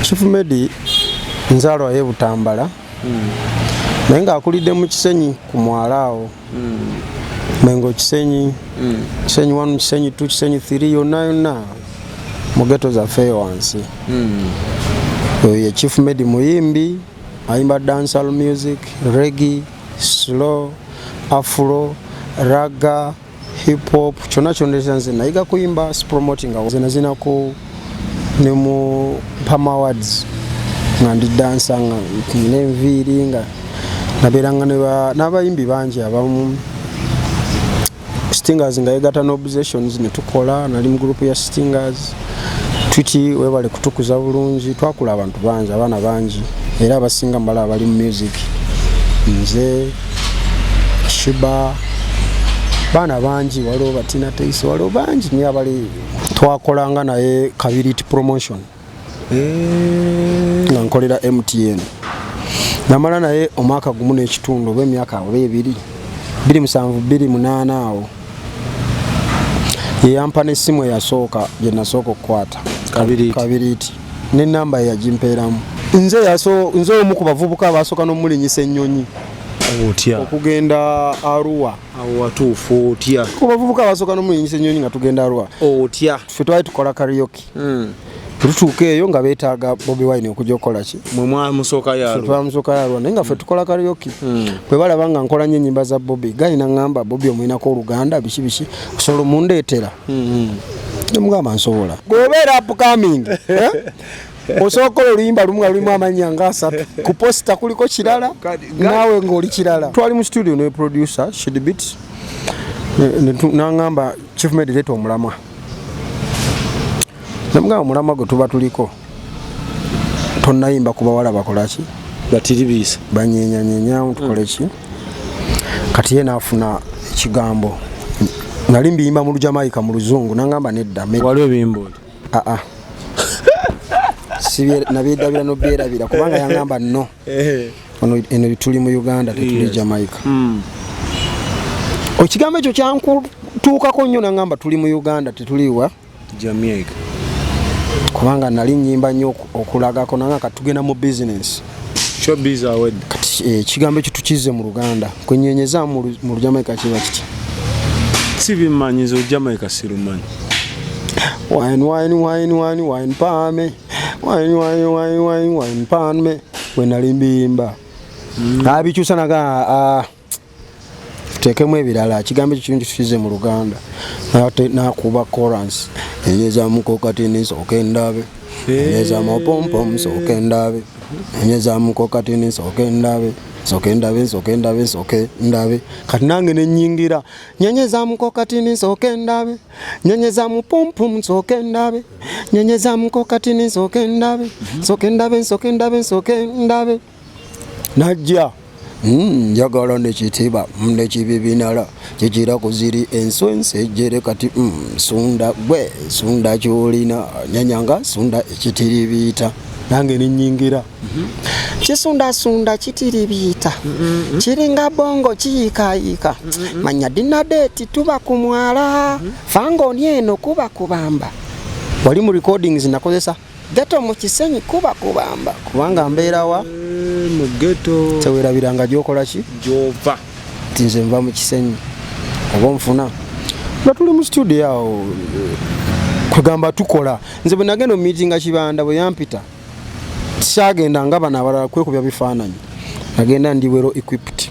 Chief Medi nzaalwa ye Butambala, naye ng'akulidde mu Kisenyi ku mwala awo, Mengo, Kisenyi, Kisenyi 1, Kisenyi 2, Kisenyi 3, yonna yonna mu ghetto zaffe eyo wansi. Oyo ye Chief Medi, muyimbi, ayimba dancehall music, reggae, slow, afro, ragga, hip hop, kyonna kyonna. Nze nayiga kuyimba promoting, nze nazinako ne mu Pam Awards nga ndi dancer, nga nina enviiri, nga nabeeranga n'abayimbi bangi abamu, Stingers, nga yegatta n'Obsessions ne tukola. Nali mu group ya Stingers. Twiti, webale kutukuza bulungi. Twakula abantu bangi, abaana bangi, era abasinga mbala bali mu music, nze, Shiba, baana bangi, waliwo batina Teisi, waliwo bangi nnyo abali twakolanga naye Kabiriti Promotion nga nkolera MTN. Namala naye omwaka gumu n'ekitundu oba emyaka oba ebiri, 27, 28 awo. Yeyampa n'essimu eyasooka gye nasooka okukwata. Kabiriti. Kabiriti, n'enamba ye yagimpeeramu. Nze nze omu ku bavubuka abasooka n'omulinyisa ennyonyi Otya? okugenda Arua. Awo watuufu otya? Ku bavubuka abasooka n'omulinyisa ennyonyi nga tugenda Arua. Otya? Ffe twali tukola karaoke, tutuuka eyo nga beetaaga Bobi Wine okujja okukola ki? Mwe mwamusooka yalo? Twamusooka Arua, naye nga ffe tukola karaoke. Bwe balaba nga nkola nnyo ennyimba za Bobi, gali naŋŋamba, "Bobi omuyinako oluganda, biki biki, osobola omundeetera?" Nemugamba nsobola. Bw'obeera upcoming, eh? Osobola okukola oluyimba lumu nga lulimu amannya nga asatu, ku poster kuliko kirala, naawe ng'oli kirala. Twali mu studio ne producer Shidbit, naŋŋamba, "Chief Med, leeta omulamwa." Nemugamba omulamwa gwe tuba tuliko tonnayimba ku bawala bakolaki? Batiribiisa. Banyenyanyenya, tukole ki? Kati ye naafuna ekigambo, nali mbiyimba mu Lujamaika, mu Luzungu, nangamba nedda. Waliwo ebiyimba oti? Aa, nabyedabira nobyerabira, kubanga yangamba no, ono eno tuli mu Uganda, tetuli Jamaica. Ekigambo ekyo kyankutuukako nnyo. Nangamba tuli mu Uganda, tetuliwa Jamaica. Kubanga nali nyimba nnyo okulagako, nanga kati tugenda mu business. Showbiz awedde. Kati ekigambo ekyo tukize mu Luganda, kwenyenyeza mu Lujamaika kiba kiti? Sibimanyiza, Jamaica sirumanyi. Wine, wine, wine, wine, wine pame, wine, wine, wine, wine, wine pame. Bwe nali mbiyimba abikyusa naga, "Ah, tuteekemu ebirala, ekigambo ekyo kirungi, tukize mu Luganda." Nate nakuba chorus, enyezamuko katini nsooke ndabe, enyezamu pompom nsooke ndabe, enyezamuko katini nsooke ndabe, nsooke ndabe, nsooke ndabe, nsooke ndabe. Kati nange nenyingira, nyenyezamuko katini nsooke ndabe, nyenyezamu pompom nsooke ndabe, nyenyezamuko katini nsooke ndabe, nsooke ndabe, nsooke ndabe, nsooke ndabe. Najja, njagala nekitiba nekibibinala kikira kuziri enswa ensejjere kati sunda gwe sunda kyolina nyanyanga sunda ekitiribiita. Nange nenyingira, kisundasunda kitiribiita, kiringa bongo kiyiikayiika, manya dinadeti tuba ku mwala fangoni eno kuba kubamba. Wali mu recordings nakozesa ghetto mu Kisenyi kuba kubamba, kubanga mbeerawa? Mu ghetto. Tewerabiranga gyokola ki? Gyova. Nti nze nva mu Kisenyi, oba onfuna nga tuli mu studio awo, kwegamba tukola. Nze bwe nagenda omumiitinga, Kibanda bwe yampita, syagenda nga bano abalala kwekubya bifaananyi, nagenda ndi well equipped.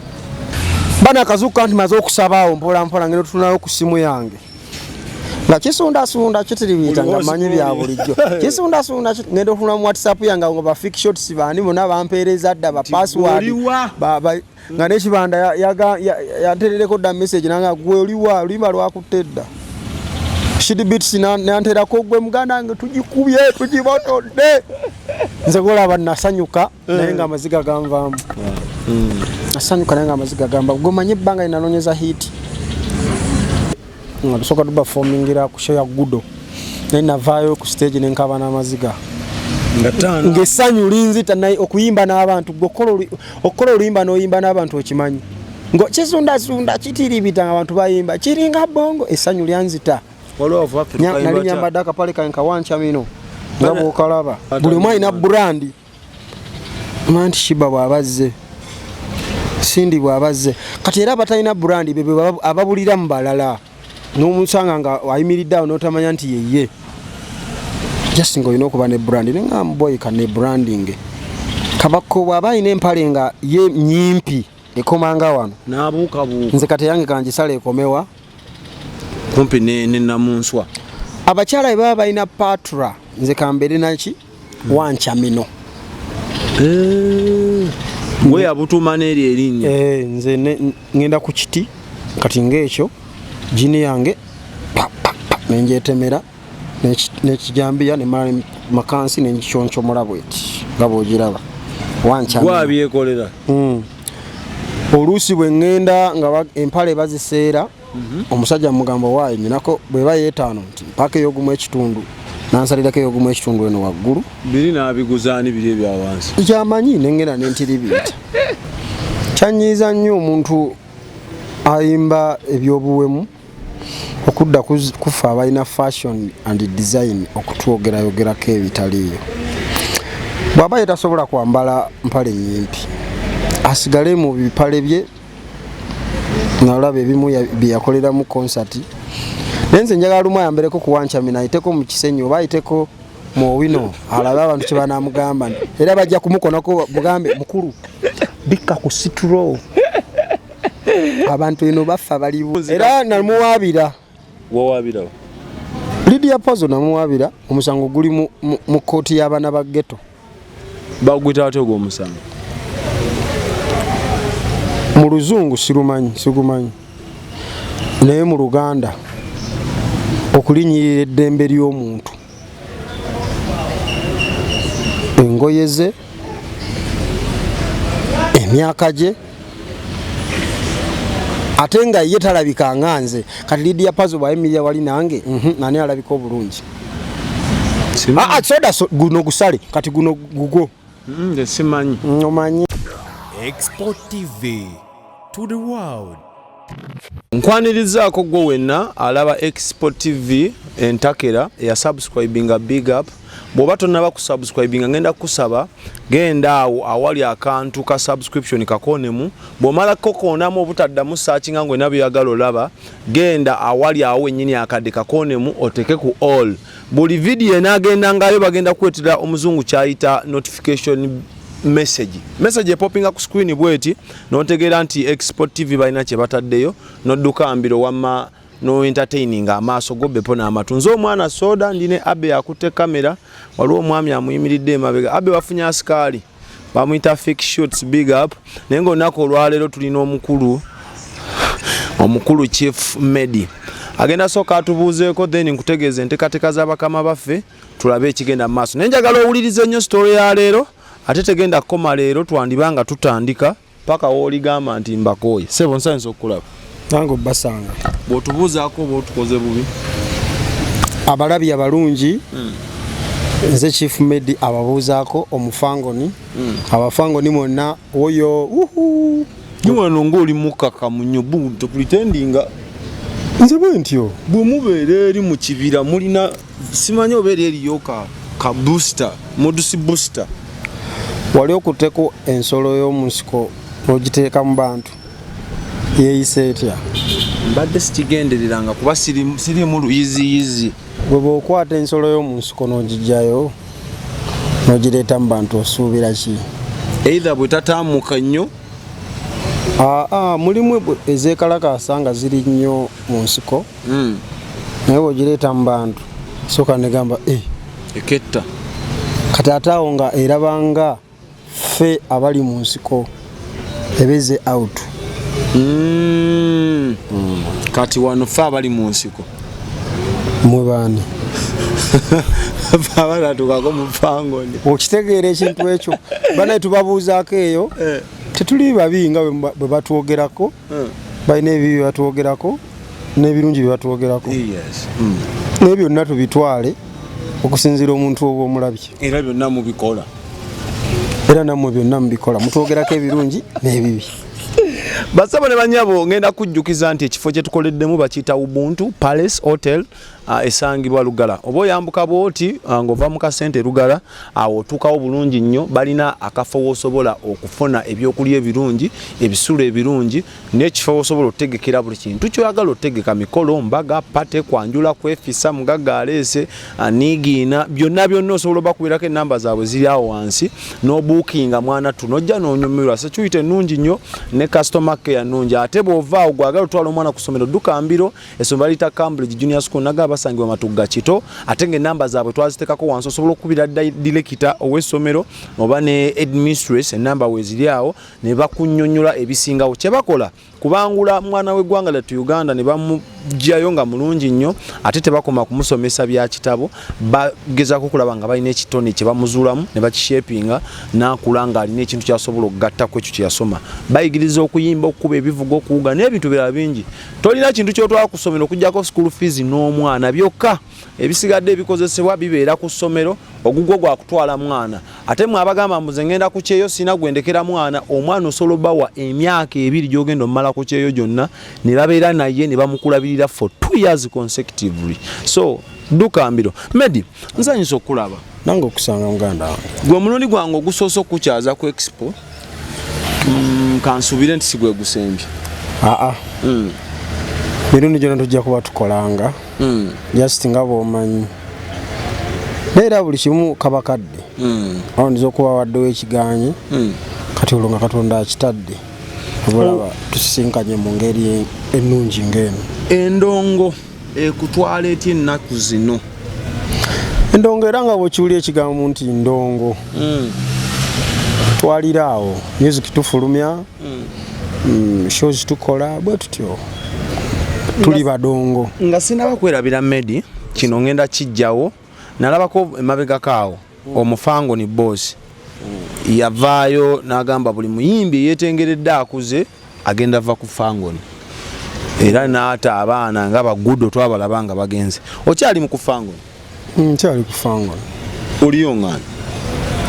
Bana akazuukuka nti maze okusaba awo, mpola mpola ngenda otutunayo ku simu yange nga kisundasunda kitiribiita, nga manyi bya bulijjo, kisundasunda ngenda okufuna mu WhatsApp yange nga ba fake shots baani bonna bampeereza dda ba password. Oliwa? Nga n'Ekibanda yanterereko dda message nanga, "Gwe oliwa? Oluyimba lwakutte dda." Shidbits nanterako, "Gwe muganda wange, tugikubye, tugibotodde." Nze golaba nasanyuka, naye nga amaziga ganvaamu. Nasanyuka naye nga amaziga ganvaamu. Gwe ebbanga linanoonyeza hit nga tusooka tuperformingira ku show ya Gudo, naye navaayo ku stage nenkaba n'amaziga. Nga ttaano. Ng'essanyu linzita, naye okuyimba n'abantu, gwe okukola oluyimba n'oyimba n'abantu, okimanyi ngo kisundasunda kitiribita nga abantu bayimba kiringa bongo, essanyu lyanzita. Waliwo waffe. Nali nyambadde akapale kange kawancamino. Nga bw'okalaba buli omu alina brand. Manti Shiba bw'abazze, Cindy bw'abazze, kati era abatalina brand be ababulira mu balala, n'omusanga nga ayimiridde awo n'otamanya nti yeye. Just nga olina okuba ne brand. Nenga boy ka ne branding kabako bw'aba alina empale nga ye nyimpi ekomanga wano, n'abuukabuuka. Nze kati yange kangisala ekomewa kumpi ne namunswa. Abakyala bwe baba balina patra, nze kambeere naki wancamino. Gwe yabutuuma n'eryo erinnya. Eh, nze ngenda ku kiti kati ng'ekyo jini yange pa, pa, pa, nenjetemera n'ekijambiya nemala makansi nenkiconcomola bweti nga bwogiraba wancamino. Gwabyekolera. Oluusi bwe ŋŋenda nga empale baziseera, omusajja mugamba waayi nyinako bweba yeetaano nti mpaka ey'ogumu ekitundu, nansalirako ey'ogumu ekitundu eno waggulu. Biri n'abiguzaani biri ebya wansi? Kyamanyi nengenda nentiribiita. Kyanyiiza nnyo omuntu ayimba ebyobuwemu okudda kufa abalina fashion and design okutwogerayogerako ebitaliiyo. Bw'aba ye tasobola kwambala mpale nyimpi, asigale mu bipale bye nalaba ebimu bye yakoleramu concert. Naye nze njagala lumu ayambereko ku wancamina, ayiteko mu Kisenyi oba ayiteko mu Owino, alabe abantu kye banaamugamba. Era bajja kumukonako mugambe mukulu bikka ku situlo, abantu eno bafa baliwo. Era namuwaabira. Wawaabirawo? Lydia Pozo namuwaabira, omusango guli mu kkooti y'abaana ba ghetto. Bagwita ate ogwo omusango? Mu luzungu sirumanyi, sigumanyi, naye mu Luganda okulinyirira eddembe ly'omuntu, engoye ze, emyaka gye, ate nga ye talabika nga nze. Kati Lydia Pazo bwayimirira wali nange, nani alabika obulungi? Ah, ah, soda guno gusale kati guno gugwo. Nze simanyi. Omanyi. Export TV to the world. Nkwanirizaako gwe wenna alaba Expo TV entakera eya subscribinga, big up. Bw'oba tonnaba kusubscribinga, ngenda kukusaba genda awo awali akantu ka subscription kakoonemu. Bw'omala kokoonamu obutaddamu searchinga ng'olina by'oyagala olaba, genda awali awo wennyini akadde kakoonemu oteke ku all. Buli vidiyo enaagendangayo bagenda kukuleetera omuzungu ky'ayita notification message. Message epopinga ku screen bweti n'otegeera nti Expo TV balina kye bataddeyo, n'odduka mbiro wamma no entertaining amaaso go bepo n'amatu. Nze omwana soda ndi ne Abe akutte kamera, waliwo omwami amuyimiridde emabega. Abe wafunye asikaali bamuyita Fix Shoots, big up. Naye ng'olunaku olwaleero tulina omukulu Chief Medi agenda sooka atubuuzeeko, then nkutegeeza enteekateeka z'abakama baffe, tulabe ekigenda mu maaso. Naye njagala owulirize nnyo story ya leero, ate tegenda kukoma leero, twandiba nga tutandika paka w'oligamba nti mbakooye. Sebo, nsanyusa okukulaba. Nange obbasanga. Bw'otubuuzaako oba otukoze bubi. Abalabi abalungi, nze Chief Medi ababuuzaako omufangoni, abafangoni mwonna oyo uhu. Niwano ng'oli mukakamu nnyo topretendinga. Nze bwe ntyo. Bwe mubeera eri mu kibira mulina simanyi oba eri eriyo ka booster modusi booster? Wali okutteko ensolo y'omu nsiko n'ogiteeka mu bantu, yeeyisa etya? Mbadde sikigendereranga kuba sirimu luyiziyizi. Bwe bw'okwata ensolo y'omu nsiko n'ogijjayo n'ogireeta mu bantu, osuubira ki? Either bwe tataamuka nnyo. Aa, mulimu ezeekalakaasa nga ziri nnyo mu nsiko, naye bw'ogireeta mu bantu sooka negamba eh, eketta. Kati ate awo nga erabanga ffe abali mu nsiko ebeze out. Kati wano ffe abali mu nsiko Mwe baani? Abanatukako mu fangoni. Okitegeera ekintu ekyo? Banaye tubabuuzaako eyo, tetuli babi nga bwe batwogerako. Balina ebibi bye batwogerako n'ebirungi bye batwogerako, naye byonna tubitwale okusinziira omuntu oba omulabye. Era byonna mubikola. Era nammwe byonna mubikola, mutwogerako ebirungi n'ebibi. Basabo ne banyabo, ngenda kujjukiza nti ekifo kye tukoleddemu bakiyita Ubuntu Palace Hotel. Esangibwa Lugala, oba oyambuka bwoti ng'ova mu kasente Lugala, awo otuukawo bulungi nnyo. Balina akafo w'osobola okufuna ebyokulya ebirungi, ebisulo ebirungi, n'ekifo w'osobola otegekera buli kintu kyoyagala otegeka, mikolo, mbaga, party, kwanjula, kwefisa, mugagga aleese niigiina, byonna byonna osobola obakubirako. Enamba zaabwe ziri awo wansi n'obuukinga mwana tu nojja n'onyumirwa. Security ennungi nnyo ne customer care nnungi. Ate bw'ovaawo gwagala otwala omwana ku ssomero, dduka mbiro, essomero baliyita Cambridge Junior School, naga basangibwa Matugga Kito. Ate ng'enamba zaabwe twazitekako wansi, osobola okukubira director ow'essomero oba ne headmistress, enamba weeziri awo ne bakunnyonnyola ebisingawo. Kye bakola kubangula mwana w'eggwanga lyattu Uganda ne bamugjayo nga mulungi nnyo. Ate tebakoma kumusomesa bya kitabo, bagezaako okulaba nga balina ekitone kye bamuzuulamu ne bakishapinga n'akula ng'alina ekintu kyasobola okugattako ekyo kye yasoma. Bayigiriza okuyimba, okukuba ebivuga, okuwuga n'ebintu birala bingi. Tolina kintu kyotwala ku ssomero okuggyako school fees n'omwana byokka. Ebisigadde ebikozesebwa bibeera ku ssomero. Ogugwo gwakutwala mwana. Ate mwe abagamba mbuze ngenda ku kyeyo, sina gwendekera mwana, omwana osobola obbawa emyaka 2 gyogenda omumala ku kyeyo gyonna ne babeera naye ne bamukulabirira for 2 years consecutively. So dduka mbiro. Medi, nsanyusa okulaba. Nange okusanga, muganda wange. Gwe omulundi gwange ogusoose okukukyaza ku Expo. Kansuubire nti si gwe gusembye. Aa, mirundi gyonna tujja kuba tukolanga. Just nga bw'omanyi, naye era buli kimu kaba kadde. Oyinza okuba waddewo ekiganye, kati olwo nga Katonda akitadde, obulaba tusisinkanye mu ngeri ennungi ng'eno. Endongo ekutwala etya ennaku zino? Endongo, era nga bwekiwulira ekigambo nti ndongo, twalira awo music tufulumya, shows tukola, bwe tutyo tuli badongo. Nga sinaba kwerabira, Medi, kino ngenda kijjawo. Nalabako emabegako awo omufango ni boss yavaayo n'agamba buli muyimbi eyetengeredde akuze agenda va ku Fangoni, era n'ata abaana nga bagudo twabalaba nga bagenze. Okyali mu ku Fangoni? Nkyali ku Fangoni. Oliyo ngani?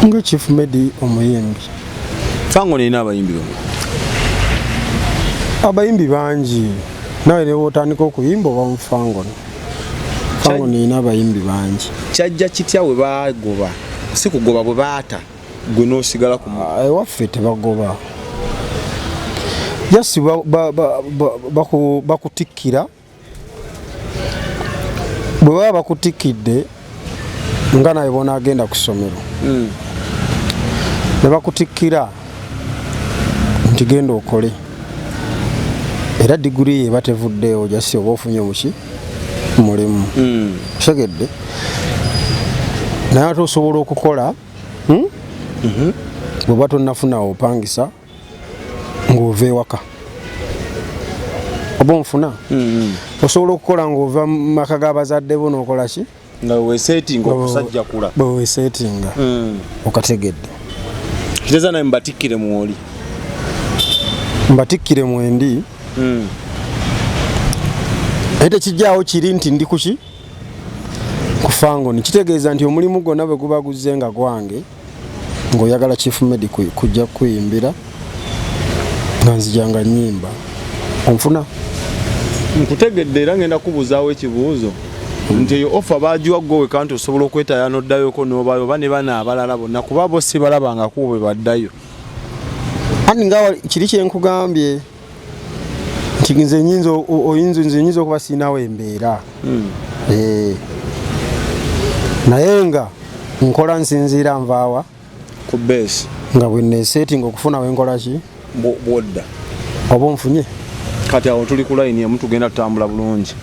Nga Chief Medi omuyimbi. Fangoni erina abayimbi bamwe? Abayimbi bangi, nawe ne bwotandika okuyimba oba mu Fangoni. Fangoni erina abayimbi bangi. Kyajja kitya we bagoba, si kugoba, bwe baata gwe n'osigala ku Ah, ewaffe tebagoba, just bakutikkira. Bwe baba bakutikkidde nga nawe bonaagenda ku ssomero ne bakutikkira nti genda okole, era diguri ye eba tevuddeewo, just oba ofunye muki mulimu. Otegedde? Naye ate osobola okukola, Bw'oba tonnafuna opangisa ng'ova ewaka, oba onfuna, osobola okukola ng'ova mu maka g'abazadde bo n'okola ki? Nga wesetinga okusajja kula. Bwe wesetinga, okategedde? Kiteeza naye mubatikkire mwoli? Mbatikkire mwendi, naye tekijjaawo kiri nti ndi kuki ku Fangoni. Kitegeeza nti omulimu gwonna bwe guba guzze nga gwange, ng'oyagala Chief Medi kujja kukuyimbira, nga nzija nga nyimba, onfuna? Nkutegedde. Era ngenda kubuuzaawo ekibuuzo nti eyo offer bagiwa gwe weka nti osobola okwetaya n'oddayoko n'obayo, oba ne bana abalala bonna, kuba bo si balabangako bwe baddayo? Anti nga kiri kyenkugambye nti nze nyinza oyinza nze nyinza okuba siinawo embeera. Eh. Naye nga nkola nsinziira nvaawa ku base. Nga bwe nesetinga okufuna wenkola ki. Bwodda. Oba onfunye? Kati awo tuli ku layini emu, tugenda tutambula bulungi.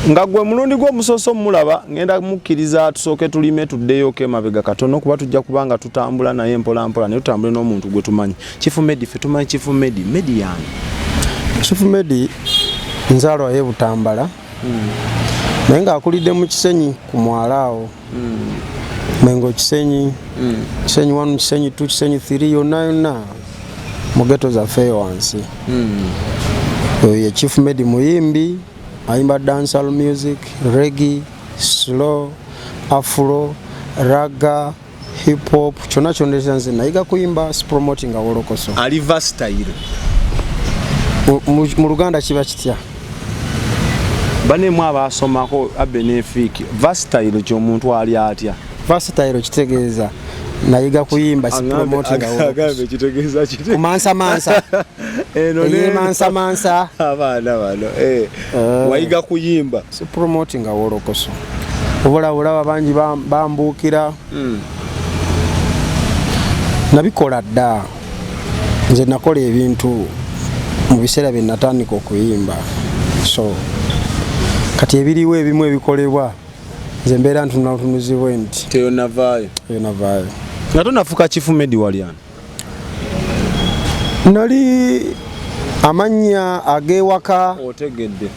Nga gwe mulundi gw'omusoose omulaba, ngenda mukkiriza tusooke tulime tuddeyoko emabega katono, kuba tujja kuba nga tutambula naye mpola mpola, naye tutambule n'omuntu gwe tumanyi, Chief Medi. Ffe tumanyi Chief Medi. Medi yange. Chief Medi nzaalwa ye Butambala, naye ng'akulidde mu Kisenyi ku mwala awo, Mengo, Kisenyi, Kisenyi 1, Kisenyi 2, Kisenyi 3, yonna yonna mu ghetto zaffe eyo wansi. Oyo ye Chief Medi, muyimbi ayimba dancehall music, reggae, slow, afro, ragga, hip hop, kyonna kyonna. Ekya nze nayiga kuyimba promoting awolokoso. Ali versatile. Mu Luganda kiba kitya? Banemu abasomako abenefiiki, versatile ky'omuntu ali atya? Versatile kitegeeza nayiga kuyimba, si promoting. Agambe kitegeeza kite. Kumansamansa. Eno ne eyemansamansa. Abaana bano, eh. Wayiga kuyimba. Si promoting awolokoso, obulabulaba bangi bambuukira. Nabikola dda. Nze nakola ebintu mu biseera bye natandika okuyimba, so kati ebiriwo ebimu ebikolebwa nze mbeera ntunatunuzibwe nti teyonavaayo. Eyo navaayo. Nga tonafuuka Chief Medi, wali ani? Nali amannya ag'ewaka. Otegedde.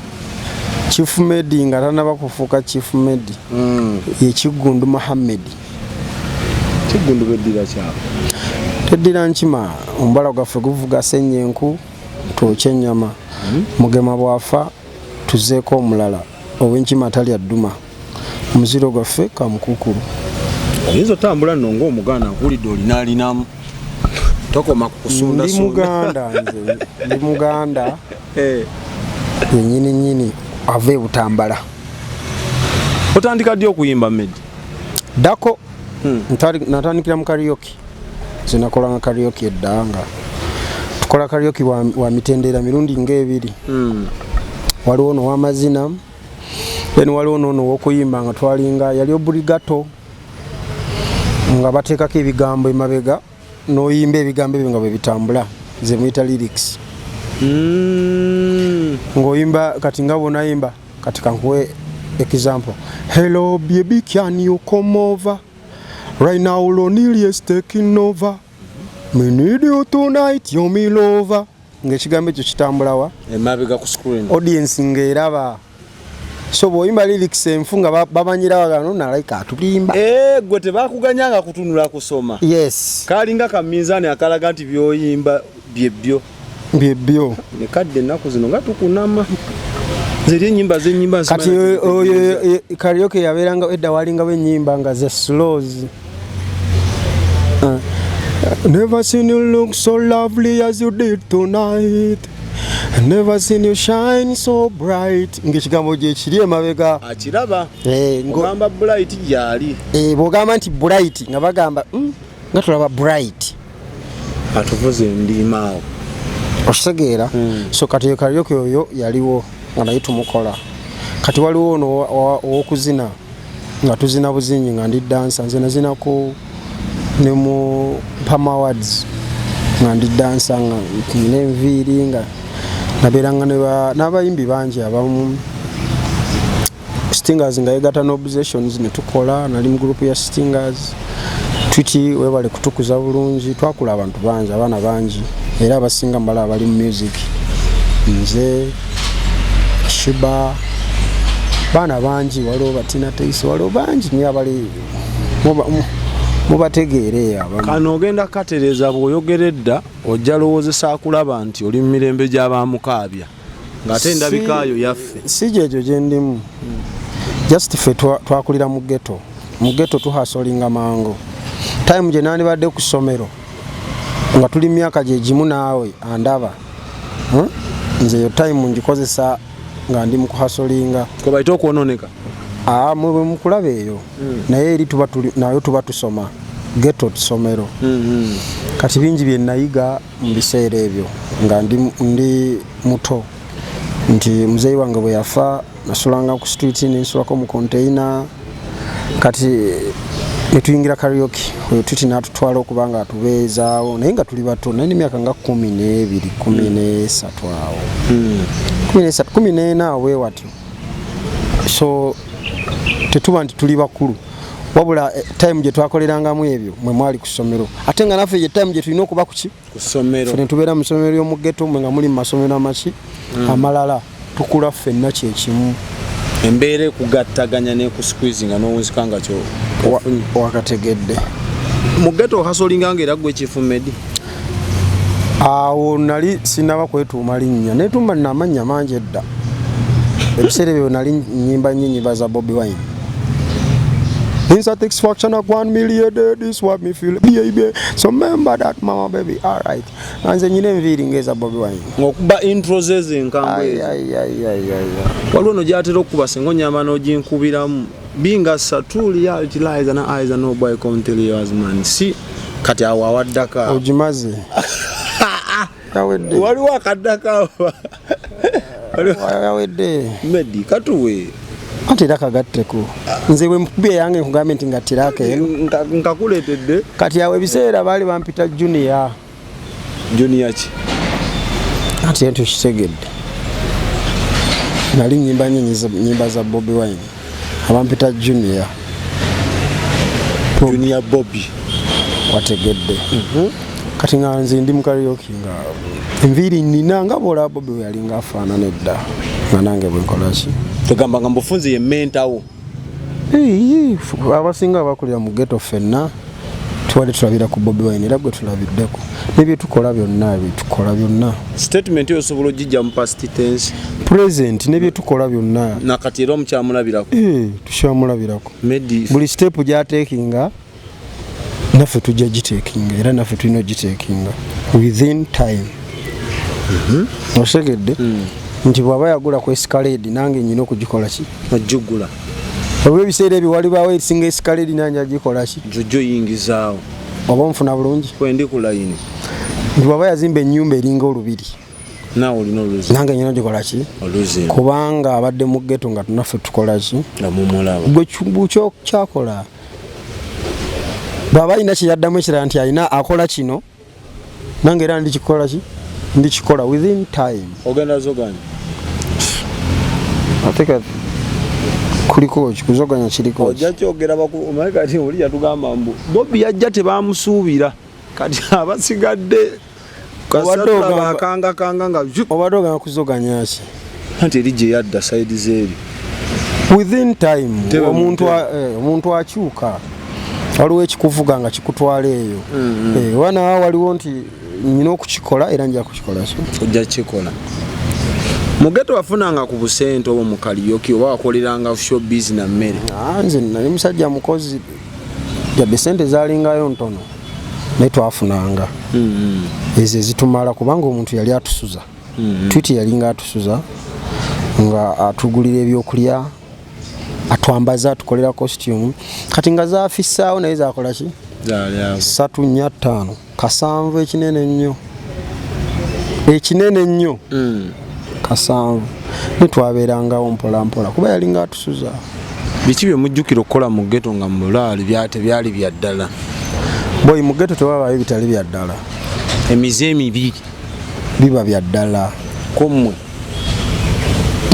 Chief Medi nga tanaba kufuuka Chief Medi, ye Kiggundu Muhammed. Kiggundu beddira kyabwe? Teddira nkima. Omubala gwaffe guvuga senyenku twokya ennyama. Mugema bwafa tuzeeko omulala, ow'enkima talya dduma. Omuziro gwaffe kamukukulu. Oyinza otambula nno ng'Omuganda, nkuwulidde olinaalinamu, tokoma ku Ndi kusundasunda. Muganda, nze ndi Muganda yenyini nyini, ava e Butambala. Otandika ddi okuyimba, Medi? Ddako. Natandikira mu karaoke. Nze nakolanga karaoke edda, nga tukola karaoke wa mitendera mirundi ng'ebiri. Waliwo ono ow'amazina, then waliwo noono ow'okuyimba, nga twalinga yali obligato, nga bateekako ebigambo emabega n'oyimba ebigambo ebyo nga bwe bitambula, ze muyita lyrics. Ng'oyimba kati nga bw'onayimba kati, kankuwe example: "Hello baby, can you come over right now? Lonely is taking over me, need you tonight, you me lover." Ng'ekigambo ekyo kitambulawa? Emabega ku screen. Audience ng'eraba. So bw'oyimba lyrics enfu nga bamanyira bagano nalaika atulimba. Eh, gwe tebakuganyanga kutunula kusoma? Yes. Kalinga kaminzaani akalaga nti byoyimba byebyo? Byebyo. Ne kadde ennaku zino nga tukunama zeri ennyimba zenyimba. Kati oyo karaoke yabeeranga edda, walingawo ennyimba nga ze slows. Never seen you look so lovely as you did tonight. Never seen you shine so bright. Ng'ekigambo gye kiri emabega. Akiraba. Eh, ogamba bright gyali. Eh, bw'ogamba nti bright nga bagamba, nga tulaba bright." Atuvuza endiima awo. Okitegeera? So kati karaoke oyo yaliwo nga naye tumukola. Kati waliwo ono ow'okuzina, nga tuzina buzinyi, nga ndi dancer. Nze nazinako ne mu Pam Awards nga ndi dancer, nga nina enviiri, nga nabeeranga ne n'abayimbi bangi abamu. Stingers nga yegatta n'Obsessions ne tukola, nali mu group ya Stingers. Twiti webale kutukuza bulungi, twakula abantu bangi, abaana bangi, era abasinga mbala bali mu music. Nze, Shiba, baana bangi, waliwo batina Teisi, waliwo bangi nnyo abali mubategeera eyo abamu. Kano ogenda katereeza. Bw'oyogera edda ojja lowoozesa akulaba nti oli mu mirembe gy'abamukaabya, ng'ate endabikaayo yaffe. Si gyegyo gyendimu, just ffe twakulira mu ghetto. Mu ghetto tuhasolinga mangu. Time gye nandibadde ku ssomero nga tuli myaka gye gimu naawe andaba, Nze yo time ngikozesa nga ndi mu kuhasolinga. Kwe bayita okwononeka. Aa, mwe mukulaba eyo, naye eri tuba tuli nayo, tuba tusoma. Ghetto ssomero. Kati bingi bye nayiga mu biseera ebyo nga ndi muto, nti muzeeyi wange bwe yafa nasulanga ku street, nensulako mu container. Kati netuyingira karaoke, oyo tuti natutwala okuba nga atubeezaawo, naye nga tuli bato, naye nemyaka nga 12, 13 awo, 13, 14 awo bwe watyo. So tetuba nti tuli bakulu, wabula time gye twakolerangamu ebyo mwe mwali ku ssomero, ate nga naffe ye time gye tulina okuba kuki? Ku ssomero. Ffe netubeera mu ssomero ly'omu ghetto, mwe nga muli mu masomero amaki amalala. Tukula ffenna kyekimu. Embeera ekugattaganya nekusqueeze nga n'owunzika nga kyo ofunye. Wakategedde. Mu ghetto ohasolinga nga era gwe Chief Medi? Awo nali sinaba kwetuuma linnya. Netuuma nno amannya mangi edda. Ebiseera ebyo nali nyimba nnyo ennyimba za Bobi Wine. Insatisfaction of 1 million, this what me feel, baby. So remember that, mama baby, alright. Nze nyina enviiri ngeza Bobi Wine. Ng'okuba intro ze enkambwe Ai, ezo. ai, ai, ai, ai, ai. Waliwo no gyatera okukuba singa onyamba n'oginkubiramu binga satu reality lies and eyes and no boy come tell you as man si kati awo awaddako awo. Ogimaze. Yawedde. Waliwo akaddako awo. Yawedde. Medi katuwe. Anti era kagatteko. Nze bwe mukubye yange nkugambye nti ngattirako eno. Nkakuleetedde. Kati awo ebiseera baali bampita Junior. Junior ki? Anti era tukitegedde. Nali nyimba nnyo nyimba za Bobi Wine. Abampita Junior. Junior Bobby. Wategedde. Kati nga nze ndi mu karaoke nga enviiri nina nga bw'olaba Bobi bwe yalinga afaanana edda nga nange bwe nkola ki. Togamba nga mbufunzi ye mentawo. Eyi, abasinga abakulira mu ghetto ffenna twali tulabira ku Bobi Wine era gwe tulabiddeko nebyetukola byonna, byetukola byonna. Statement eyo osobola ogijja mu past tense? Present, nebyetukola byonna. Nakati era omukyamulabirako? Eh, tukyamulabirako. Medi. Buli step gyateekinga naffe tujja giteekinga era naffe tulina ogiteekinga within time. Otegedde nti bw'aba yagula ku Escalade nange nyina okugikola ki? Ojjugula. Oba ebiseera ebyo walibaawo esinga Escalade nange agikola ki? Jojjo oyingizaawo. Oba onfuna bulungi? Kwendi ku layini. Nti bw'aba yazimba ennyumba eringa olubiri, naawe olina oluzi. Nange nyina ogikola ki? Oluzimba. Kubanga abadde mu ghetto nga tunaffe tukola ki? Nga mumulaba. Gwe kyakola bw'aba alina kyeyaddamu ekirala nti alina akola kino nange era ndikikola ki, ndikikola within time. Ogenda zoganya? Ate kati kuliko ki kuzoganya, kiriko ki? Ojja kyogera omanyi kati oli yatugamba mbu Bobi yajja tebamusuubira, kati abasigadde Obadde ogamba- akangakanga nga zhu. Obadde ogamba kuzoganya ki? Anti eri gye yadda side zeeri. Within time. Tebe Omuntu akyuka, waliwo ekikuvuga nga kikutwala eyo. Wana waliwo nti nyina okukikola era nja kukikola ki. Ojja kikola. Mu ghetto wafunanga ku busente oba mu karaoke oba wakoleranga showbiz na mmere? Ah, nze nali musajja mukozi, yadde sente zalingayo ntono naye twafunanga ezo ezitumala kubanga omuntu yali atusuza. Twiti yalinga atusuza nga atugulira ebyokulya, atwambaza, atukolera costume. Kati nga zafissaawo naye zakola ki? Zaali awo. 3, 4, 5, 7, ekinene ennyo, ekinene ennyo. 7, nitwabeerangawo mpola mpola kuba yalinga atusuza. Biki bye mujjukira okukola mu ghetto nga mulaali tebyali bya ddala? Boy, mu ghetto tewabaayo bitali bya ddala. Emize emibi. Biba bya ddala. Kommwe.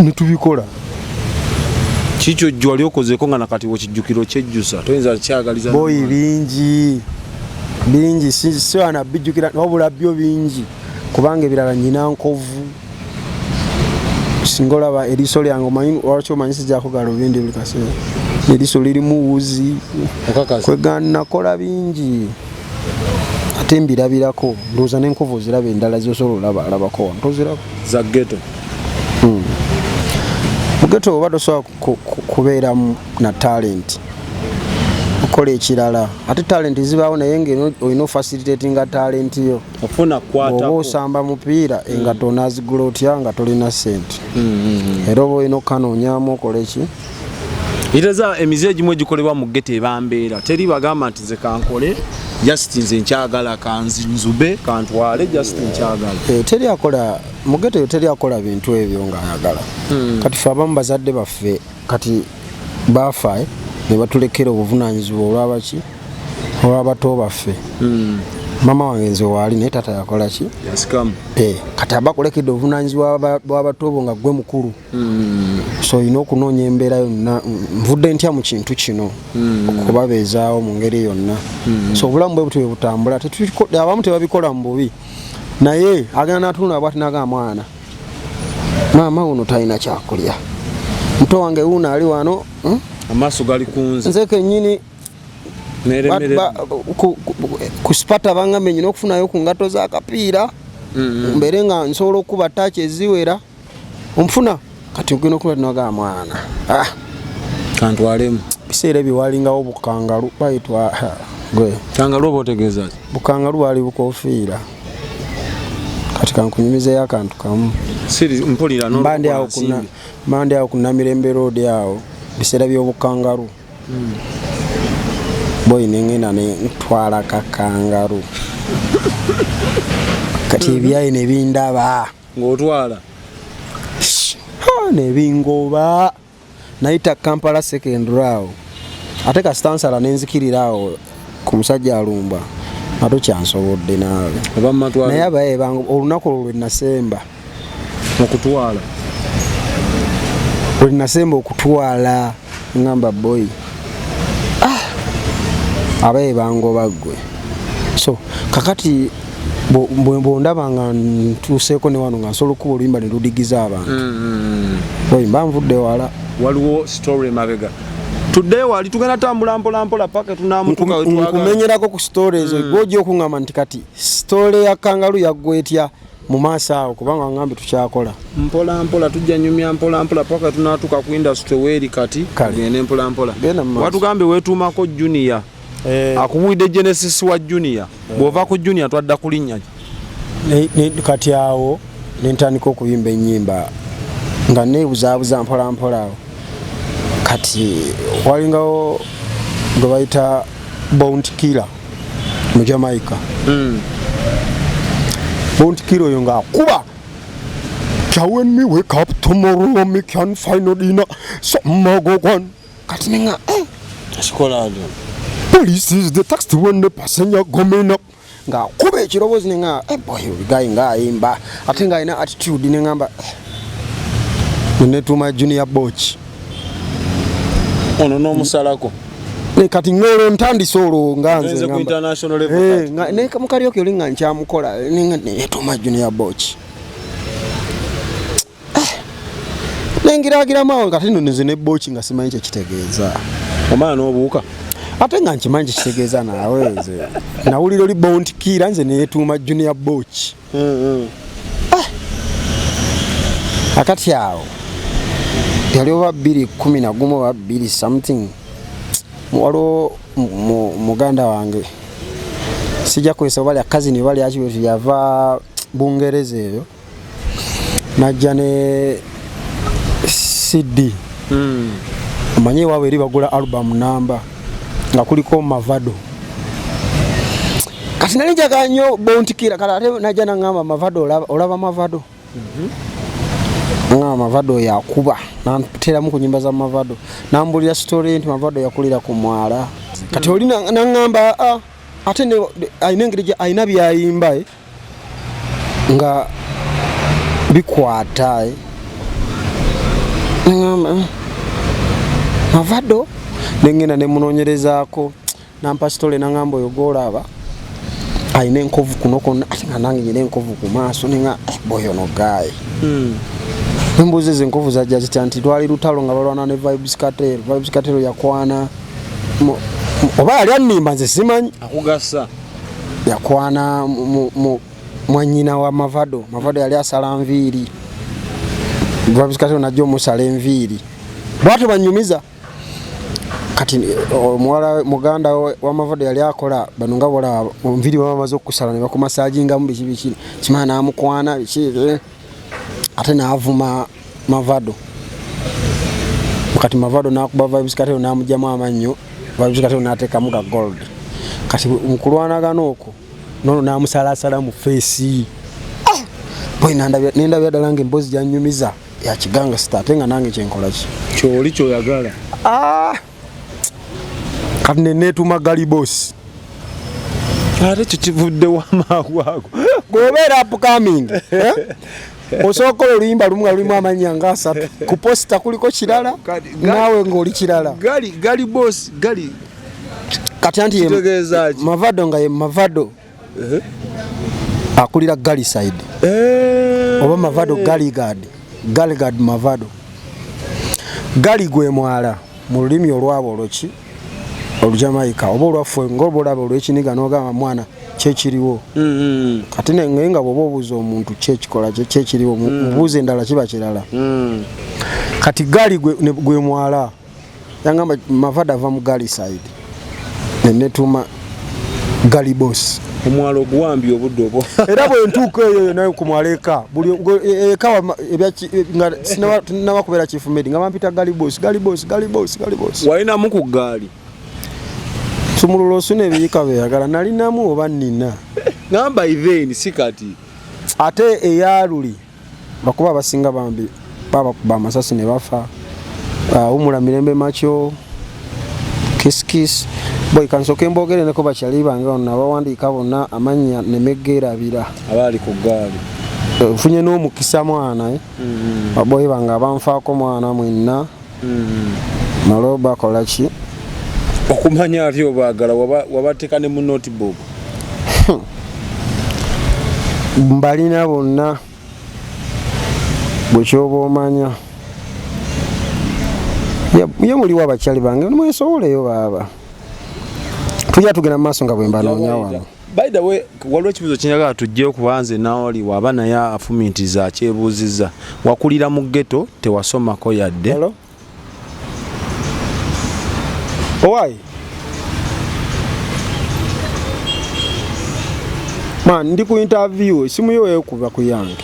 Netubikola. Kikyo jjo wali okozeeko nga nakati wekijjukiro kyejjusa toyinza kyagaliza? Boy, bingi bingi, siwana bijjukira wabula byo bingi kubanga ebirala nyina nkovu. Singa olaba eriiso lyange, omanyi lwaki? Omanyi sijjako galubindi buli kaseera, eriiso lirimu wuzi. Okakasa? Kwegana nakola bingi ate mbirabirako, ndowooza n'enkovu oziraba, endala zosobola olaba alabako wano toziraba. Za ghetto. Mu ghetto oba tosobola kubeeramu na talent okola ekirala, ate talent zibaawo naye nga olina ofacilitatinga talent yo. Ofuna Oba kwatako. osamba mupiira, engato onaazigula otya nga tolina sente? Era oba olina okukanoonyaamu okola eki. Iteeza emize egimu egikolebwa mu ghetto eba mbeera, teri bagamba nti nze kankole just nze nkyagala kanzube kantwale just nkyagala. Eh, teri akola mu ghetto eyo, teri akola bintu ebyo ng'ayagala. Kati fe abamu bazadde baffe kati baafa, ne batulekera obuvunanyizibwa olwabaki, olw'abato baffe. Mama wange nze waali naye taata yakola ki? Yasikamu. Eh, kati aba akulekedde obuvunanyizibwa bw'abato bo nga gwe mukulu, so olina okunoonya embeera yonna, nvudde ntya mu kintu kino okubabeezaawo mu ngeri yonna. So obulamu bwe butyo bwe butambula. Abamu tebabikola mu bubi naye agenda natunula bwati naga mwana maama wuno talina kyakulya, muto wange wuno ali wano, Amaaso gali kunze. Nze kenyini Neremerera. Ku sipata bangambe nyina okufunayo ku ngato z'akapiira mbeere nga nsobola okuba taaki eziwera onfuna. Kati ogenda okuba tinaga mwana, ah, Kantwalemu. Biseera ebyo walingawo bukangalu bayitwa gwe. Kangalu oba otegeeza ki? Bukangalu bwali bukofiira. Kati kankunyumizeyo akantu kamu. Siri mpulira Mbandi awo kuna mbandi awo ku Namirembe Road awo biseera by'obukangalu. Boyi nengenda ne ntwala kakangalu. Kati ebyayi ne bindaba. Ng'otwala. Ha, ne bingoba. Nayita Kampala Secondary awo. Ate kasita nsala ne nzikirira awo ku musajja alumba. Ate kyansobodde naawe. Oba mumatwale. Naye abaye bangu olunaku olwo lwe nasemba. Okutwala. Lwe nasemba okutwala ngamba boy. Abaye bangoba ggwe. So kakati bwondaba nga ntuuseeko ne wano nga nsobola okukuba oluyimba ne ludigiza abantu. Boy mba nvudde wala. Waliwo story mabega. Tudde wali tugenda tambula mpola mpola paka tunamutuka we twagala. Nkumenyerako ku story ezo gw'ojja okuŋŋamba nti kati story ya kangalu yaggwa etya mu maaso awo kubanga ngambe tukyakola. Mpola mpola tujja nyumya mpola mpola paka tunatuuka ku industry weeri kati tugende mpola mpola. Watugambye weetuumako Junior. Akubuulidde Genesis wa Junior. Bw'ova ku Junior twadda ku linnya ki? Kati awo ne ntandika okuyimba ennyimba nga neebuzaabuza mpola mpola awo. Kati walingawo gwe bayita Bounty Killer mu Jamaica. Bounty Killer oyo ng'akuba when me wake up tomorrow me can find no dinner some go gone. Kati nenga Kikola atya? Police is the taxi when the passenger coming up. Ng'akuba ekiroboozi nenga boy guy ng'ayimba ate ng'alina attitude nengamba netuuma Junior Boch. Ono n'omusalako. Ne kati ng'olwo ntandise olwo nga nze Nze ku ngamba. international level kati. Ne mu karaoke oli nga nkyamukola, nenga netuuma Junior Boch. Nengiragiramu awo kati nno nze ne Boch nga simanyi kye kitegeeza. Omala n'obuuka. Ate nga nkimanyi kye kitegeeza naawe nze. Nawulira oli Bounty Killer nze neetuuma Junior Boch. Akati awo yali oba 2011 oba 2 something. Waliwo muganda wange sijja kwesa oba lya cousin oba lya kiwetu yava Bungereza eyo najja ne CD. Omanyi ewaabwe eri bagula album namba nga kuliko Mavado. Kati nali njagala nnyo Bounty Killer, kale ate najja n'aŋŋamba Mavado olaba Mavado? Nga Mavado yakuba n'anteramu ku nnyimba za Mavado n'ambuulira story nti Mavado yakulira ku mwala. Kati oli n'aŋŋamba, ate alina engeri alina by'ayimba, nga bikwata, N'aŋŋamba, Mavado ne ŋŋenda ne munoonyerezaako nampa story n'aŋŋamba oyo gw'olaba alina enkovu kuno kwonna ate nga nange nina enkovu ku maaso ne nga, boy ono guy. Nembuuza ezo enkovu zajja zitya nti lwali lutalo nga balwana ne Vybz Kartel. Vybz Kartel yakwana oba yali annimba nze simanyi. Akugasa. Yakwana mwannyina wa Mavado. Mavado yali asala nviiri. Vybz Kartel najja omusala enviiri. Bw'atyo bannyumiza. Kati omuwala muganda wa Mavado yali akola bano nga bw'olaba enviiri baba bamaze okukusala ne bakumasaagingamu biki biki. Kimala n'amukwana biki, ate n'avuma Mavado. Kati Mavado n'akuba Vybz Kartel n'amuggyamu amannyo, Vybz Kartel n'ateekamu ga gold. Kati mu kulwanagana okwo nono n'amusalaasala mu feesi. Boy nendabya ddala ng'emboozi gy'annyumiza ya kigangasta ate nga nange kye nkola ki? Ky'oli ky'oyagala. Kati ne neetuuma Gully Boss. Ate ekyo kivudde wa mangu ago? Bw'obeera upcoming, Osobola okukola oluyimba lumu nga lulimu amannya nga asatu. Ku poster kuliko kirala, naawe ng'oli kirala. Gully Boss, Gully. Kati anti ye Kitegeeza ki? Mavado nga ye Mavado. Akulira Gully side. Oba Mavado Gully Guard. Gully Guard Mavado. Gully gwe mwala mu lulimi olwabwe olwoki? Olujamaika oba olwaffe ng'oba olaba olw'ekiniga n'ogamba mwana kyekiriwo. Kati naye nga bw'oba obuuza omuntu kyekikola kyekiriwo, mubuuze endala kiba kirala. Kati Gully gwe mwala. Yangamba Mavado ava mu gali side, nenetuma Gali Boss. Omwalo oguwambye obudde obwo. Era bwe ntuuka eyo naye ku mwalo eka buli eka nga sinaba kubeera Chief Medi nga bampita Gali Boss, Gali Boss, Gali Boss, Gali Boss. Walinamu ku ggaali? Sumulula osuna ebiyika byeyagala, nalinamu oba nina. Ngamba even si kati. Ate eyaluli bakuba abasinga bambi babakuba amasasi ne bafa. Wumula mirembe makyo kiss kiss boy, kansoke mbogere neko bakyali bange bano nabawandiika bonna amannya nemegerabira abaali ku ggaali. Nfunye n'omukisa mwana eh? Baboyi bange abanfaako mwana mwenna nalo bakola ki okumanya ati obaagala wabateeka ne mu notebook. Mbalina bonna bwe kyoba omanya ye muliwo abakyali bange mwesoboleyo baaba tujja tugenda mu maaso nga bwe mbanoonya wano. By the way, waliwo ekibuuzo kinjagala tujje okuba nze naoli waba naye afumiitiriza akyebuuzizza. Wakulira mu ghetto, tewasomako yadde. Hello? Owai? Man, ndi ku interview, esimu yo ekuba ku yange.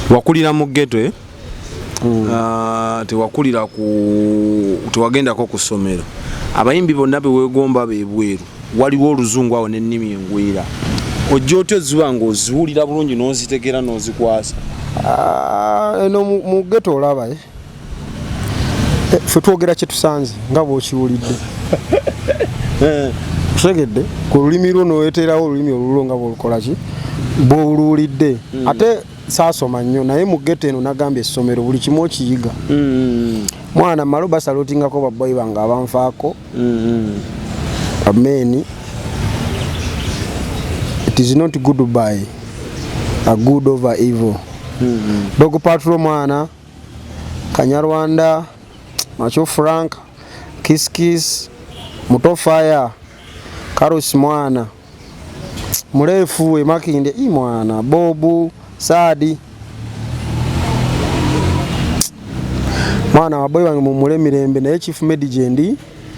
Wakulira mu ghetto eh? Tewakulira ku tewagendako ku ssomero. Abayimbi bonna be weegomba bebweru, waliwo oluzungu awo n'ennimi engwira. Ojja otya oziba ng'oziwulira bulungi n'ozitegeera n'ozikwasa? Eno mu ghetto olaba eh? Ffe twogera kye tusanze nga bw'okiwulidde. Otegedde ku lulimi lwo n'oweteerawo olulimi olulwo nga bw'olukola ki bw'oluwulidde. Ate saasoma nnyo naye mu ghetto eno nagambye essomero buli kimu okiyiga. Mwana malo basalutingako baboyi bange abanfaako. Amen. It is not good by a good over evil. Dog Patrol mwana Kanyarwanda Macho Frank Kiss Kiss Muto Fire Carlos mwana Murefu Emakinde i mwana Bobu Sadi mwana waboyi wange mumule mirembe naye Chief Medi gyendi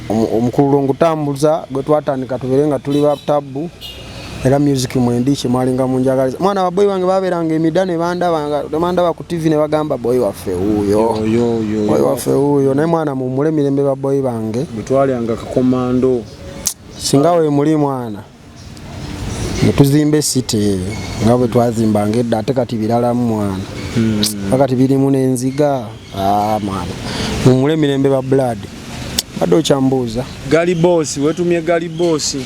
omukululo ngutambuza gwe twatandika tubeere nga tuli ba tabu era music mwendi kye mwalinga munjagaliza. Mwana waboyi wange babeeranga emida ne bandaba ku TV ne bagamba boyi waffe wuuyo, boyi waffe wuuyo. Naye mwana mumule mirembe baboyi bange. Bwe twalyanga kakomando. Singa we muli mwana ne tuzimba esite nga bwe twazimbanga edda, ate kati biralamu mwana. Kati birimu n'enziga. Mwana mumule mirembe ba blood. Badde okyambuuza. Gali Boss, wetumye Gali Boss.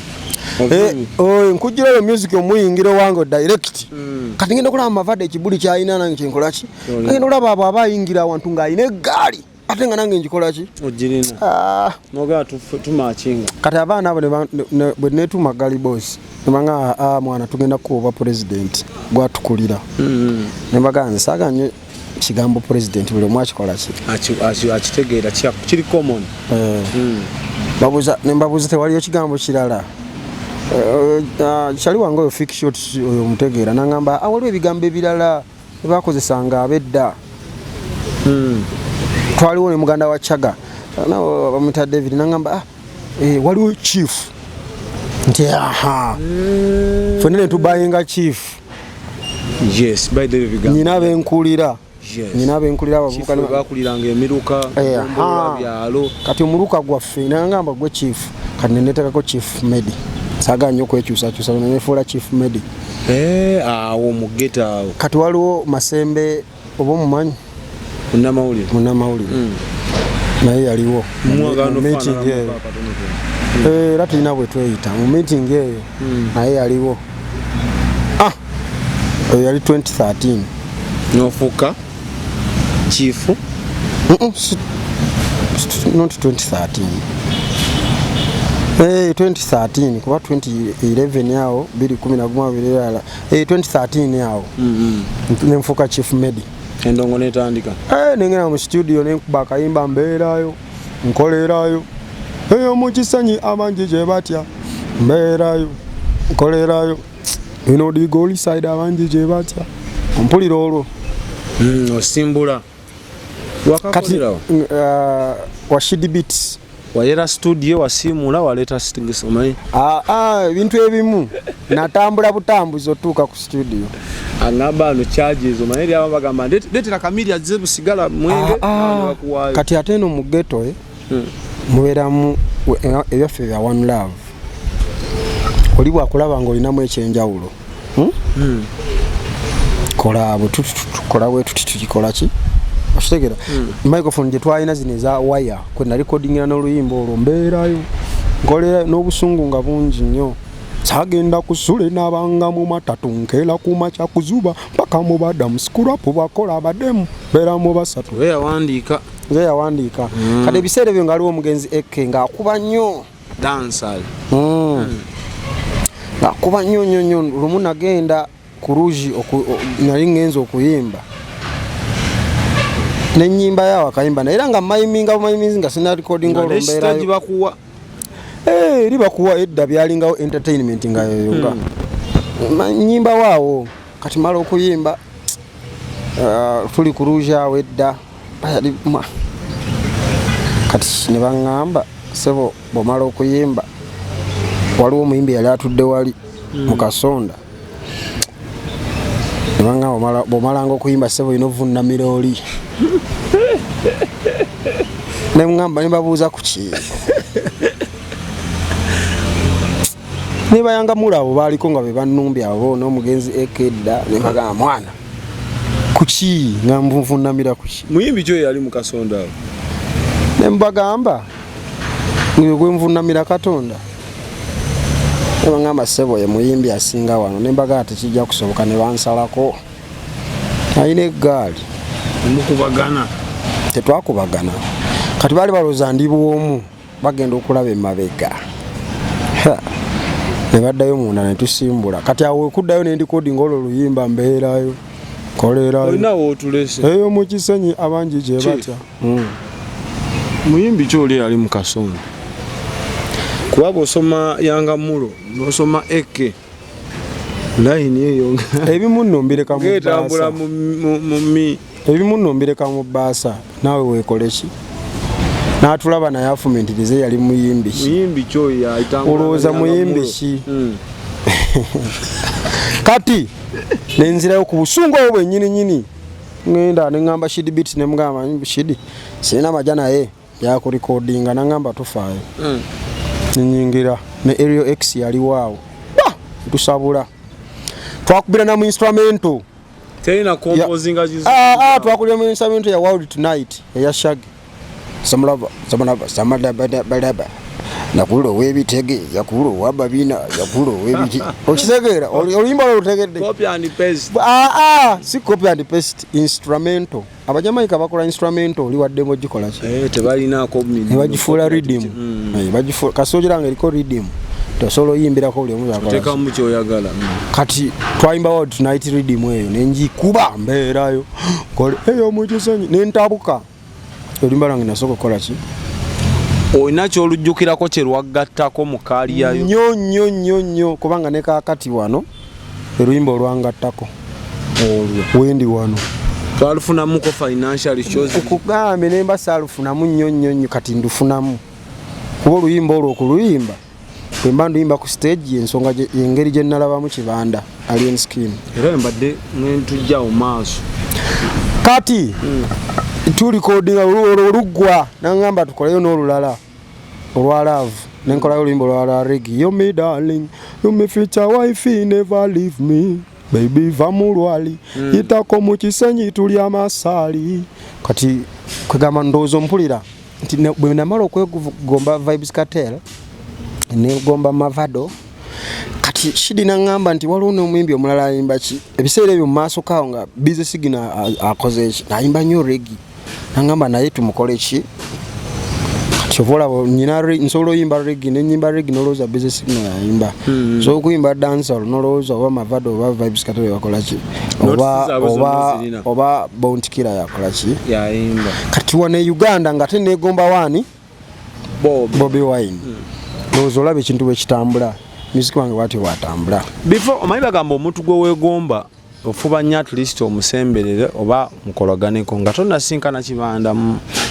Nkujjirayo music omuyingira wange direct. Kati ngenda okulaba Mavado ekibuli ky'alina nange kyenkola ki? Ngenda okulaba abo aba ayingira awantu ng'alina eggaali ate nga nange ngikola ki? Ogirina. N'ogamba tumakinga. Kati abaana abo bwe neetuma Gali Boss ne bangamba mwana tugenda kukuba president gwatukulira. Ne mbagamba nze saagala nnyo kigambo president buli omu akikola ki? Akitegeera kiri common. Ne mbabuuza tewaliyo kigambo kirala. Kyali wange oyo Fik Shot oyo omutegeera n'angamba waliwo ebigambo ebirala bye bakozesanga ab'edda. Twaliwo ne muganda wa Chaga bamuyita David n'angamba waliwo chief nti aha ffenna ne tubayinga chief. Yes, by the way bigambo. Nyina benkulira. Nyina benkulira abavubuka ne bakuliranga emiruka, byalo. Kati omuluka gwaffe n'angamba gwe chief, kati ne neetekako Chief Medi. Saagala nnyo okwekyusakyusa ne neefuula Chief Medi. Awo mu ghetto awo. Kati waliwo Masembe oba omumanyi? Munnamawulire. Munnamawulire. Naye yaliwo mu meeting eyo. Era tulina bwe tweyita mu meeting eyo naye yaliwo. Oyo yali 2013. N'ofuuka chief? Not 2013. 2013 kuba 2011 awo 2011 birala. 2013 awo. Nenfuuka Chief Medi. Endongo netandika. Nengenda mu studio nenkuba akayimba mbeerayo, nkolerayo. Eyo mu Kisenyi abangi gye batya. Mbeerayo, nkolerayo. Eno Digoli side abangi gye batya. Mpulira olwo. Osimbula. Kati wa Shidi Beats. Wayera studio, wasiimula, waleeta omanyi? Ah, ah, ebintu ebimu natambula butambuzi otuuka ku studio. Aŋŋamba ano charges, omanyi eri abamu bagamba, "Leetera Kamiri azze busigala mwenge." Ah, ah. Bakuwaayo. Kati ate eno mu ghetto mubeeramu ebyaffe bya one love. Oli bwakulaba nga olinamu ekyenjawulo, Kola bwe tukola bwe tuti, tukikola ki, okitegeera? Microphone gye twalina zino eza waya kwe narecordingira n'oluyimba olwo mbeerayo nkolera n'obusungu nga bungi nnyo. Sagenda kusule nabanga mu matatu, nkeera kumakya kuzuba mpaka mu badamu sikurapu bakola abademu mbeera mu basatu. We yawandiika? Nze yawandiika. Kati ebiseera ebyo nga aliwo omugenzi Eke ng'akuba nnyo. Dancehall. Ng'akuba nnyo nnyo nnyo. Lumu nagenda ku Rouge, nali ngenza okuyimba nenyimba yawo akayimba, naye era nga mayiminga bumayimizi nga sina recording. Nga olwo ne stage mbeerayo. Bakuwa? Eh, eri bakuwa. Edda byalingawo entertainment nga yoyo nga nyimba waawo. Kati mala okuyimba, tuli ku Rouge awo edda. Kati ne baŋŋamba, sebo, bwomala okuyimba, waliwo omuyimbi yali atudde wali mu kasonda, ne baŋŋamba, bw'omalanga okuyimba, sebo, olina ovunamira oli. Ne ŋŋamba, ne babuuza ku ki, nebayanga mulabo baaliko nga be bannumbye abo n'omugenzi Ekedda. Ne bagamba, mwana, kuki nga nvunamira kuki? Muyimbi kyo yali mu kasonda awo? Ne mbagamba nga gwe nvunamira Katonda. Nebagamba, ssebo, ye muyimbi asinga wano. Ne mbagamba tekijja kusoboka, ne bansalako. Alina eggaali. Mukubagana? Tetwakubagana. Kati baali balowooza ndi bwomu, bagenda okulaba emabega. Ha! Ne baddayo munda ne tusimbula. Kati awo wekuddayo ne ndikodinga olwo oluyimba mbeerayo kolerayo. Olina wootulese. Eyo mu Kisenyi abangi gye Chief. batya. Muyimbi ki oli yali mu kasonda? Kuba bw'osoma Yanga Mulo n'osoma Eke, layini eyo Ebimu nno mbireka mu ng'etambula bbaasa. mu mi. Ebimu nno mbireka mu bbaasa, naawe weekole ki n'atulaba, naye afumintirize yali muyimbi ki. Muyimbi ki oyo ayitambula? Olowooza muyimbi ki? Kati nenzirayo ku busungu obwo bwennyini nyini, ŋŋenda ne ŋŋamba Shidi Beat, ne mugamba, Shidi, sirina maja naye yakurecordinga. Naŋŋamba tufaayo. Nenyingira ne Aerial X yaliwo awo. Bah! Tusabula, twakubira na mu instrumental. Terina composinga kizibu. Ah, ah, twakubira mu instrumental ya World Tonight eya Shaggy. Samulava samulava samadabadabalaba nakula ow'ebitege, yakula ow'ababina, yakula ow'ebiti. Okitegeera? Oluyimba olwo lutegedde? Copy and paste. Ah, ah, si copy and paste, instrumental. Abajamaika bakola instrumental, oli waddemu ogikola ki? Eh, tebalinaako. Ne bagifuula rhythm. Eh, bagifuula kasoogira nga eriko rhythm, tosobola oyimbirako buli omu yakola ki. Teekamu kyoyagala. Kati twayimba World Tonight rhythm eyo, nenjikuba mbeerayo kole eyo mu Kisenyi, nentabuka oluyimba lwange nasooka okukola ki. Olina kyolujjukirako kye lwagattako mu kaaliyayo? Nnyo nnyo nnyo nnyo, kubanga ne kaakati wano oluyimba olwangattako olwo wendi wano. Twalufunamuko financial shows? Okugambye nemba saalufunamu nnyo nnyo nnyo, kati ndufunamu, kuba oluyimba olwo okuluyimba, bwe mba nduyimba ku stage, ensonga engeri gye nalabamu Kibanda Alien Skin. Era mbadde ngentujja mu maaso. Kati turecordinga olwo luggwa, naŋŋamba tukoleyo n'olulala olwa love, nenkolayo oluyimba olwa reggae, you me darling, you me future wife, never leave me baby, va mu lwali, yitako mu Kisenyi tuli amasaali. Kati kwegamba ndowooza ompulira nti bwe namala okwegomba Vybz Kartel, negomba Mavado. Kati Shidi naŋŋamba nti waliwo n'omuyimbi omulala ayimba ki ebiseera ebyo mu maaso kaawo nga Busy Signal akoze eki, ayimba nnyo reggae. Naŋŋamba naye tumukole ki. Kati oba olaba nyina nsobola oyimba reggae, nenyimba reggae nolowooza Busy Signal yayimba. Nsobola okuyimba dancehall nolowooza oba Mavado oba Vybz Kartel bakola ki oba Notes zaabwe zonna oba zirina. Oba Bounty Killer yakola ki. Yayimba. Kati wano e Uganda nga ate negomba waani? Bob. Bobi Wine. Ndowooza olaba ekintu bwe kitambula, music wange bwatyo bwatambula. Before, omanyi bagamba omuntu gwe weegomba Ofuba nnyo at least omusemberere oba mukolaganeko nga tonnasinkana Kibanda.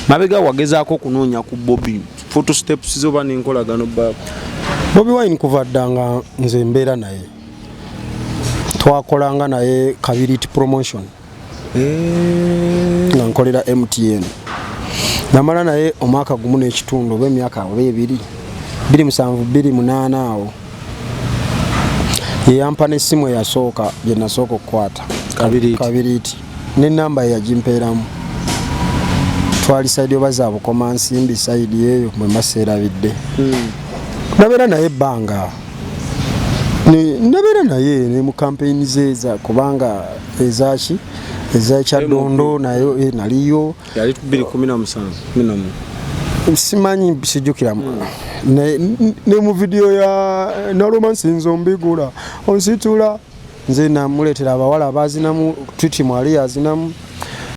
Mabega wagezaako okunoonya ku Bobi, footsteps zo oba n'enkolagano baako? Bobi Wine kuva dda nga nze mbeera naye, twakolanga naye Kabiriti Promotion nga nkolera MTN. Namala naye omwaka gumu n'ekitundu oba emyaka oba 2, 27, 28 awo. Yeyampa n'essimu eyasooka gye nasooka okukwata. Kabiriti. Kabiriti, n'enamba ye yagimpeeramu. Twali side oba za Bukoma Nsimbi, side eyo mwe maseerabidde. Nabeera naye ebbanga. Nabeera naye ne mu campaign ze za kubanga ezaki ezakyadondo nayo naliyo. Yali 2017, 14. Simanyi, sijjukira. Ne mu video ya Naloma Nsinzo Mbigula Onsitula, nze namuleetera abawala abazinamu, Twiti mwali yazinamu.